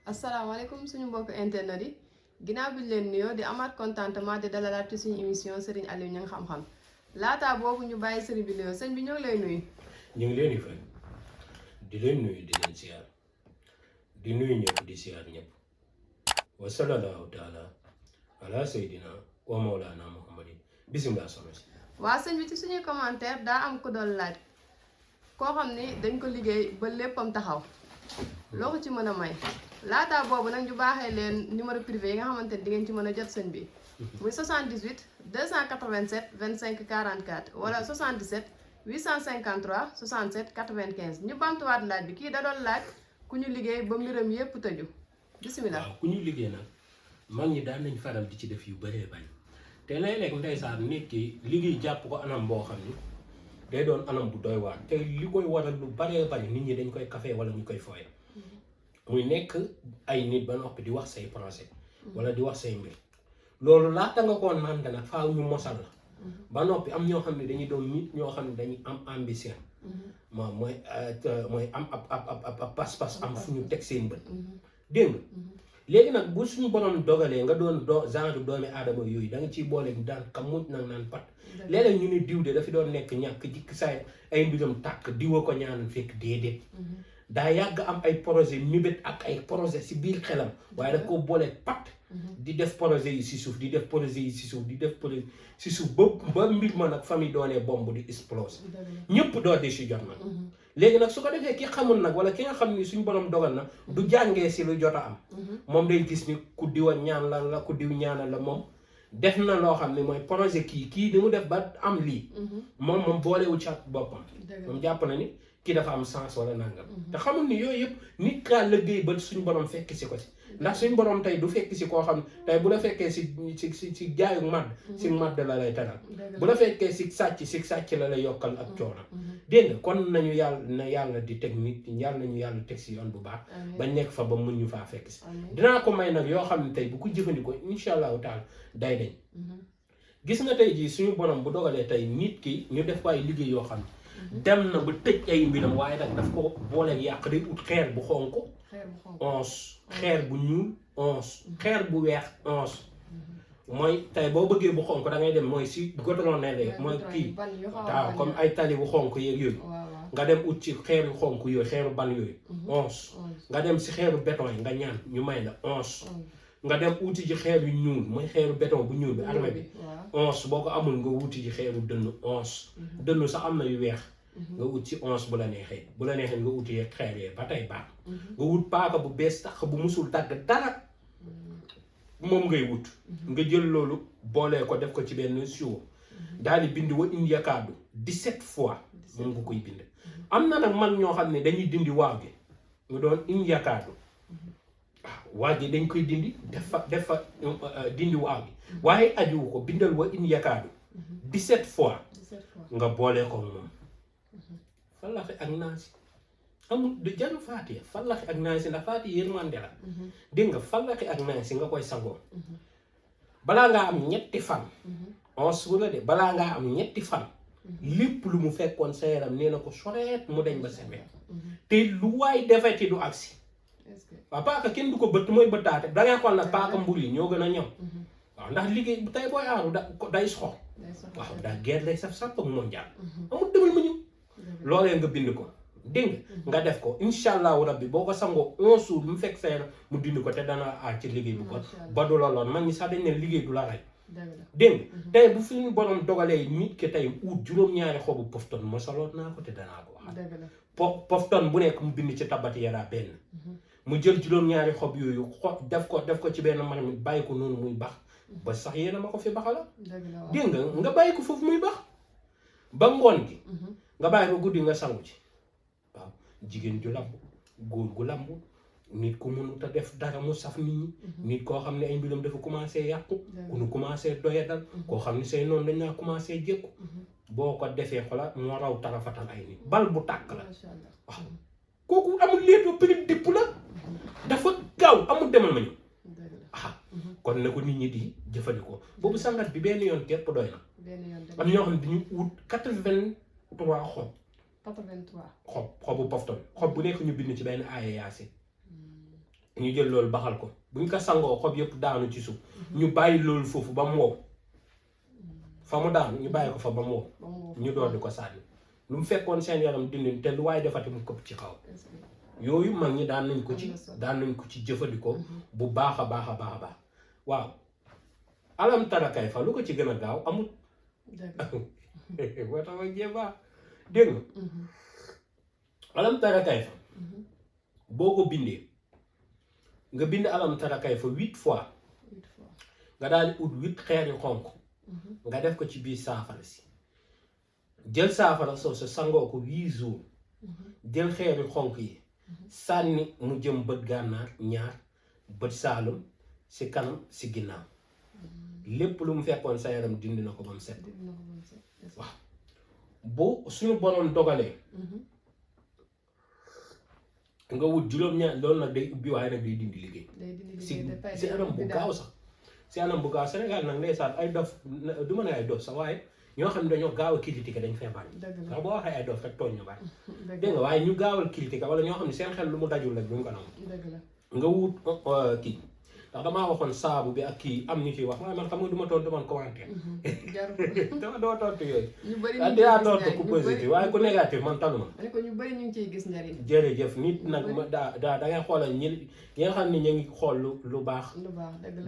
asalaamaaleykum suñu mbokk internet yi ginnaaw bi ñu leen nuyoo di amaat contentement di dalalaat ci suñu émission Serigne Aliou Niang xam-xam laataa boobu ñu bàyyi sëriñ bi nuyoo sëñ bi ñoo ngi lay nuyu. ñu ngi leen di fay di leen nuyu di leen siyaar di nuyu ñëpp di siyaar ñëpp wa sallallahu taala ala sayyidina wa mawlana muhammadin bisimilah soxna si. waa sëñ bi ci suñuy commentaire daa am ko doon laaj koo xam ni dañ ko liggéey ba léppam taxaw loo ko ci mën a may laataa boobu nag ñu baaxee leen numéro privé yi nga xamante ni di ngeen ci mën a jot sëñ bi muy 78 287 25 44 wala 77 853 67 95 ñu bamtuwaat laaj bi kii da doon laaj ku ñu liggéey ba mbiram yépp tëju bisimilah. waaw ku ñu liggéey nag mag ñi daan nañ faral di ci def yu bëree bañ te léeg-léeg ndeysaan nit ki liggéey jàpp ko anam boo xam ni day doon anam bu doy waar te li koy waral lu bëree bari nit ñi dañ koy café wala ñu koy fooye muy nekk ay nit ba noppi di wax say projet wala di wax say mbir loolu laata nga koo naan nag faaw ñu mosal la ba noppi am ñoo xam ne dañuy doon nit ñoo xam ne dañuy am ambition moom mooy am ab pas-pas am fu ñu teg seen bët dégg nga léegi nag bu suñu borom dogalee nga doon genre doomi aadama yooyu da nga ciy boole daan kamut nag naan pat léeg-léeg ñu ne diw de dafa doon nekk ñàkk jikk saay ay mbiram tàkk diwa ko ñaanal fekk déedéet daa yàgg am ay projet mébét ak ay projet si biir xelam waaye da ko boole pat di def projet yi si suuf di def projet yi si suuf di def projet si suuf ba mbir ma nag famille doonee bomb di explose ñëpp doo di si jot nag léegi nag su ko defee ki xamul nag wala ki nga xam ni suñu borom dogal na du jàngee si lu jot a am moom day gis ni ku diwa ñaan la ku diw ñaanal la moom def na loo xam ne mooy projet kii di mu def ba am lii moom boolewu ci ak boppam moom jàpp na ni kii dafa am sens wala nangam te xamul ni yooyu yëpp nit kaa liggéey ba suñu borom fekk si ko si ndax suñu borom tey du fekk si koo xam tey bu la fekkee si jaayu màdd si màdd la lay teral bu la fekkee si sàcc la lay yokkal ak coono dégg nga kon nañu yàlla di teg nit nañu yàlla teg si yoon bu baax ba nekk fa ba mun ñu faa fekk si dinaa ko may nag yoo xam ne tey bu ko jëfandikoo insha allahu taala day dañ gis nga tey jii suñu borom bu dogalee tey nit ki ñu def ko ay liggéey yoo xam ne dem na ba tëj ay mbiram waaye nag daf ko booleeg yàq day ut xeer bu xonk 11 xeer bu ñuul 11 xeer bu weex 11 mooy tey boo bëggee bu xonk da ngay dem mooy si goudron ne mooy kii waaw comme ay tali bu xonk yeeg yooyu nga dem ut ci xeeru xonk yooyu xeeru ban yooyu 11 nga dem si xeeru béton yi nga ñaan ñu may la 11 nga dem uti ji xeer yu ñuul mooy xeeru béton bu ñuul bi armée bi 11 boo ko amul nga wuti ji xeeru dënn 11 dënn sax am na yu weex nga wut ci 11 bu la neexee nga wuti yeeg xeer yee ba tey baax nga wut paaka bu bees tax bu musul dagg dara moom ngay wut nga jël loolu boolee ko def ko ci benn siwo daal di bind wa in yakaadu 17 fois moom nga koy bind am na nag man ñoo xam ne dañuy dindi waaw gi nga doon in yakaadu waa ji dañ koy dindi def fa dindi waaw gi waaye ajuwu ko bindal wa in yakaadu 17 fois nga boolee ko moom fallaxi ak naasi amul du jaru faatiya fallaxi ak naasi ndax faatiya yërmande la dégg nga fallaxi ak naasi nga koy sangoo balaa ngaa am ñetti fan 11 la de balaa ngaa am ñetti fan lépp lu mu fekkoon sa yaram nee na ko soreet mu deñ ba sewet te lu waay defeti du agsi waaw paaka kenn du ko bëtt mooy bëttaate dangay xool nag paaka mbur yi ñoo gën a ñëw waaw ndax liggéey tey booy aaru day soxor waaw daa guerre lay saf sàpp ak mondial amul demal ma ñëw loolee nga bind ko dégg nga def ko insha allahu rabbi boo ko sangoo 11 jours mu fekk sa mu dindi ko te dana aar ci liggéey bu ko ba du la loon man ñi sax dañ ne liggéey du la rey dégg nga tey bu fi ñu borom dogalee nit ki tey ut juróom-ñaari xobu pofton mosaloon naa ko te danaa ko wax pofton bu nekk mu bind ci tabati yaraa benn mu jël juróom-ñaari xob yooyu def ko ci benn marmite bàyyi ko noonu muy bax ba sax yéena ma ko fi baxala dégg nga bàyyi ko foofu muy bax ba ngoon gi nga bàyyi ko guddi nga sangu ci waaw jigéen ju lamb góor gu lamb nit ku mënut a def dara mu saf nit ñi nit koo xam ne ay mbiram dafa commencé yàqu ku nu commencé doyadal koo xam ne say noonu dañ naa commencé jékku boo ko defee xola moo raw tarafatal ay nit bal bu tàkk la waaw kooku amul léetoo prix dipp la dafa gaaw amul demal ma ñu kon na ko nit ñi di jëfandikoo boobu sangat bi benn yoon képp doy na am ñoo xam ne dañu wut 83 xobu pofton xob bu nekk ñu bind ci benn aaya yaasin ñu jël loolu baxal ko buñ ko sangoo xob yëpp daanu ci suuf ñu bàyyi loolu foofu ba mu wow fa mu daanu ñu bàyyi ko fa ba mu wow ñu door di ko sànni lu mu fekkoon seen yaram dindi te lu waaye defati mu këpp ci kaw yooyu mag ñi daan nañ ko ci jëfandikoo bu baax a baax a baax a baax waaw alam tara kayfa lu ko ci gën a gaaw amul boo tax ak jéem dégg nga alam tara kayfa boo ko bindee nga bind alam tara kayfa 8 fois nga daal di ut 8 xeer yu xonk nga def ko ci biir saafara si jël saafara soo sa sangoo ko 8 jours jël xeer yu xonk yi sànni mu jëm bët gànnaar ñaar bët saalum si kanam si ginnaaw lépp lu mu fekkoon sa yaram dindi na ko ba mu set waaw bu suñu borom dogalee nga wut juróom-ñaar loolu nag day ubbi waaye nag day dindi liggéey si anam bu gaaw sax si anam bu gaaw Sénégal nag ndeysaan ay dof du ma ne ay dof sax waaye ñoo xam ne dañoo gaaw a critiquer dañ fee bari ndax boo waxee ay dof rek tooñ ñu bari dégg nga waaye ñu gaawal critiquer wala ñoo xam ne seen xel lu mu dajul rek duñ ko nangu nga wut kii ndax damaa waxoon saabu bi ak kii am ñu ciy wax waaye man xam nga du ma tontu man commentaire dama doo tontu yooyu dinaa tontu ku positif waaye ku négatif man taluma ñu bëri ñu ngi ciy gis njariñ jërëjëf nit nag da ngay xoolal ñi nga xam ne ñu ngi xool lu baax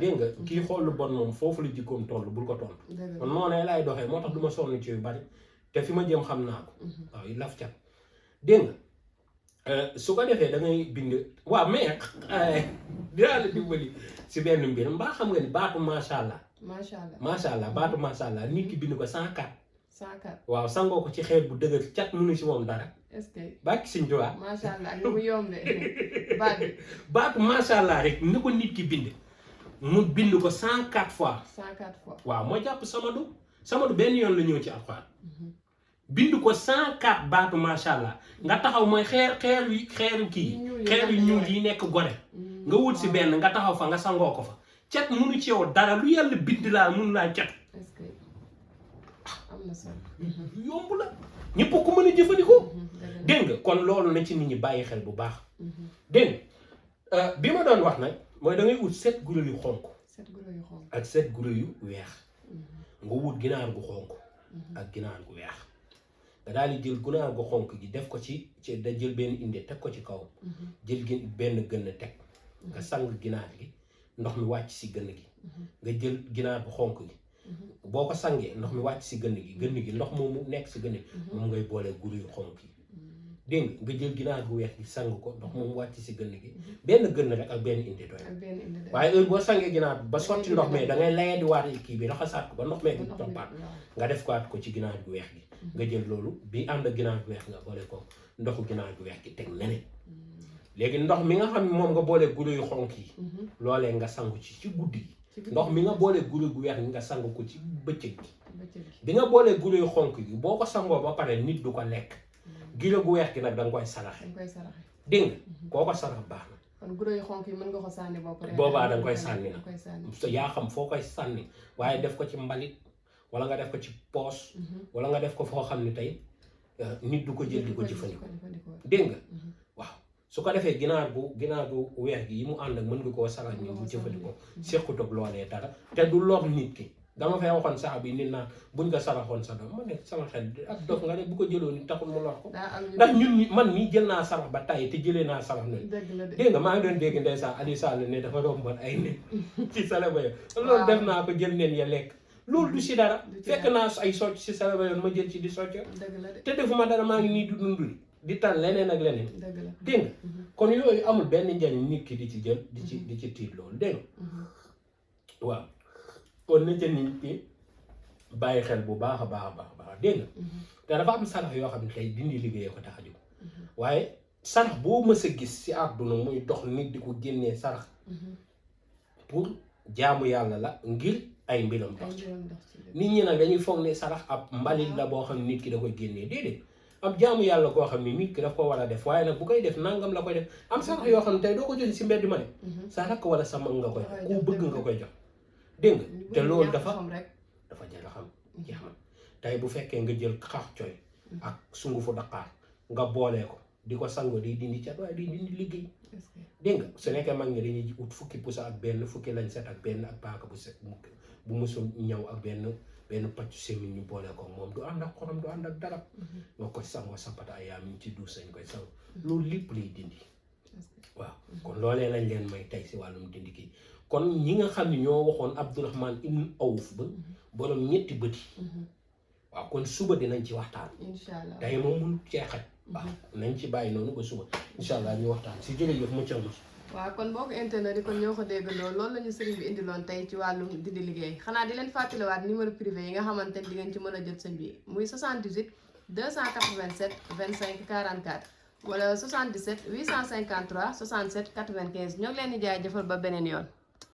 dégg nga kii xool lu bon moom foofu la jikkoom toll bul ko tontu man noonu laay doxee moo tax du ma sonn ci yu bari te fi ma jëm xam naa ko waaw yi laf cat dégg nga su ko defee da ngay bind waaw mais dinaa la dimbali si benn mbir mbaa xam nga ni baatu macha allah baatu macha allah nit ki bind ko 104 waaw sangoo ko ci xeet bu dëgër cat mënu si moom dara est-ce que bàkki siñ tuwaa macha allah ak mu yomb de baatu macha allah rek ni ko nit ki bind mu bind ko 104 fois waaw moo jàpp samadu benn yoon la ñëw ci alxuraan bind ko 104 baatu macha allah nga taxaw mooy xeeru kii xeeru ñuul yi nekk gore nga wut si benn nga taxaw fa nga sangoo ko fa cat munu ci yow dara lu yàlla bind laa mun laa cat yomb la ñëpp ko mën a jëfandikoo dégg nga kon loolu na ci nit ñi bàyyi xel bu baax dégg nga bi ma doon wax nag mooy da ngay wut 7 guro yu xonk ak 7 guro yu weex nga wut ginaar gu xonk ak ginaar gu weex nga daal di jël ginaar gu xonk gi def ko ci da jël benn inde teg ko ci kaw jël benn gën teg nga sang ginaar gi ndox mi wàcc si gën gi nga jël ginaar gu xonk gi boo ko sangee ndox mi wàcc si gën gi ndox moomu nekk si gën gi moom ngay boolee guro yu xonk yi dégg nga jël ginaar gu weex gi sang ko ndox moomu wàcc si gën gi benn gën rek ak benn inde doy waaye heure boo sangee ginaar ba sotti ndox mee da ngay layee di waat kii bi raxasaat ko ba ndox mee di toppaat nga def ko at ko ci ginaar gu weex gi nga jël loolu bi ànd ak ginaar gu weex nga boole ko ndoxu ginaar gu weex gi teg neneen léegi ndox mi nga xam ne moom nga boole guro yu xonk yi loolee nga sangu ci guddi gi ndox mi nga boole guro gu weex gi nga sangu ko ci bëccëg gi bi nga boolee guro yu xonk yi boo ko sangoo ba pare nit du ko lekk guro gu weex gi nag da nga koy saraxe dégg nga koo ko sarax baax na kon guro yu xonk yi mën nga ko sànni boobaa da nga koy sànni nag yaa xam foo koy sànni waaye def ko ci mbalit wala nga def ko ci poos wala nga def ko foo xam ne tey nit du ko jël di ko jëfandikoo dégg nga waaw su ko defee ginaar gu weex gi yi mu ànd ak mën nga koo sarax ni bu jëfandikoo sequt ak loolee dara te du lor nit ki dama fay waxoon sax bi nit naan buñ nga saraxoon sa doom ma ne sama xel ak dof nga ne bu ko jëloon ni taxul mu lor ko ndax ñun man mii jël naa sarax ba tàyyi te jëlee naa sarax noonu dégg nga maa ngi doon dégg ndeysaan Aliou Sall ne dafa romboon ay nen ci salaba yo loolu def naa ko jël nen ya lekk loolu du si dara fekk naa ay socc si salaba yoon ma jël ci di socc te defuma dara maa ngi nii du dundul di tal leneen ak leneen dégg nga kon yooyu amul benn njariñ nit ki di ci jël di ci tiit loolu dégg nga waaw kon na ca nit ki bàyyi xel bu baax a baax dégg nga te dafa am sarax yoo xam ne tey dindi liggéeyee ko tax a jóg waaye sarax boo mës a gis si àdduna muy dox nit di ko génnee sarax pour jaamu yàlla la ngir ay mbiram dox ci nit ñi nag dañuy foog ne sarax ab mbalit la boo xam ne nit ki da koy génnee déedéet am jaamu yàlla koo xam ne nit ki daf ko war a def waaye nag bu koy def nangam la koy def am sarax yoo xam ne tey doo ko joxe si mbedd ma ne sa rakk wala sa mag nga koy jox ku bëgg nga koy jox dégg nga te loolu dafa jar a xam jeex na tey bu fekkee nga jël xaax coy ak sungufu daqaar nga boolee ko di ko sangoo day dindi cat waaye day dindi liggéey dégg nga su nekkee mag ñi dañuy ut fukki pusa ak benn fukki lañ set ak benn ak paaka bu set bu musul ñaw ak benn pàccu semiñ ñu boole ko moom du ànd ak xorom du ànd ak dara nga koy sangoo sapata ay yaam ñu ci duus sañ koy sang loolu lépp lay dindi waaw kon loolee lañ leen may tey si wàllum dindi kii kon ñi nga xam ne ñoo waxoon Abdourahman ibn Awf ba borom ñetti bëti waaw kon suba dinañ ci waxtaan inshallah tey moom mun cee xaj waaw nañ ci bàyyi noonu ba suba inshallah ñu waxtaan si jërëjëf mu camus waaw kon boo ko internet yi kon ñoo ko déggandoo loolu la ñu sëriñ bi indiloon tey ci wàllum dindi liggéey xanaa di leen fàttaliwaat numéro privé yi nga xamante ni di ngeen ci mën a jot sëñ bi muy 78 287 25 44 wala 77 853 67 95 ñoo ngi leen di jaajëfal ba beneen yoon